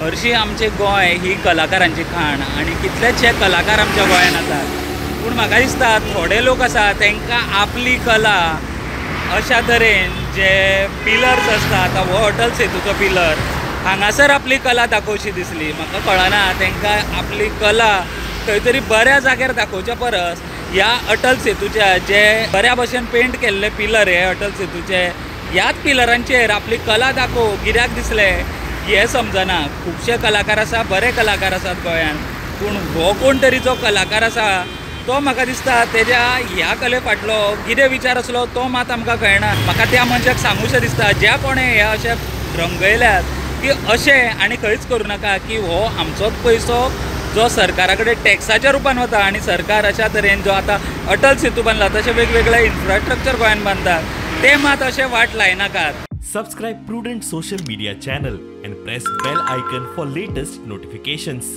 हरशीं आमचें गोंय ही कलाकारांची खाण आनी कितलेशे कलाकार आमच्या गोंयांत आसात, पूण म्हाका दिसता थोडे लोक आसा तांकां आपली कला अशा तरेन जे पिलर्स आसता, आतां हो अटल सेतूचो पिलर हांगासर आपली कला दाखोवची दिसली. म्हाका कळना तांकां आपली कला खंय तरी बऱ्या जाग्यार दाखोवच्या परस ह्या अटल सेतूच्या जे बऱ्या भशेन पेंट केल्ले पिलर हे अटल सेतूचे ह्याच पिलरांचेर आपली कला दाखोव कित्याक दिसलें हें समजना. खुबशे कलाकार आसा, बरे कलाकार आसात गोंयांत, पूण हो कोण तरी जो कलाकार आसा तो म्हाका दिसता तेज्या ह्या कले फाटलो कितें विचार आसलो तो मात आमकां कळना. म्हाका त्या मनशाक सांगूशें दिसता ज्या कोणें हे अशें रंगयल्यात की अशें आनी खंयच करूं नाका की हो आमचोच पयसो जो सरकारा कडेन टॅक्साच्या रुपान वता आनी सरकार अशा तरेन जो आतां अटल सेतू बांदला तशें वेगवेगळे इन्फ्रास्ट्रक्चर गोंयांत बांदतात ते मात अशें वाट लायनाकात. Subscribe Prudent Social Media channel and press bell icon for latest notifications.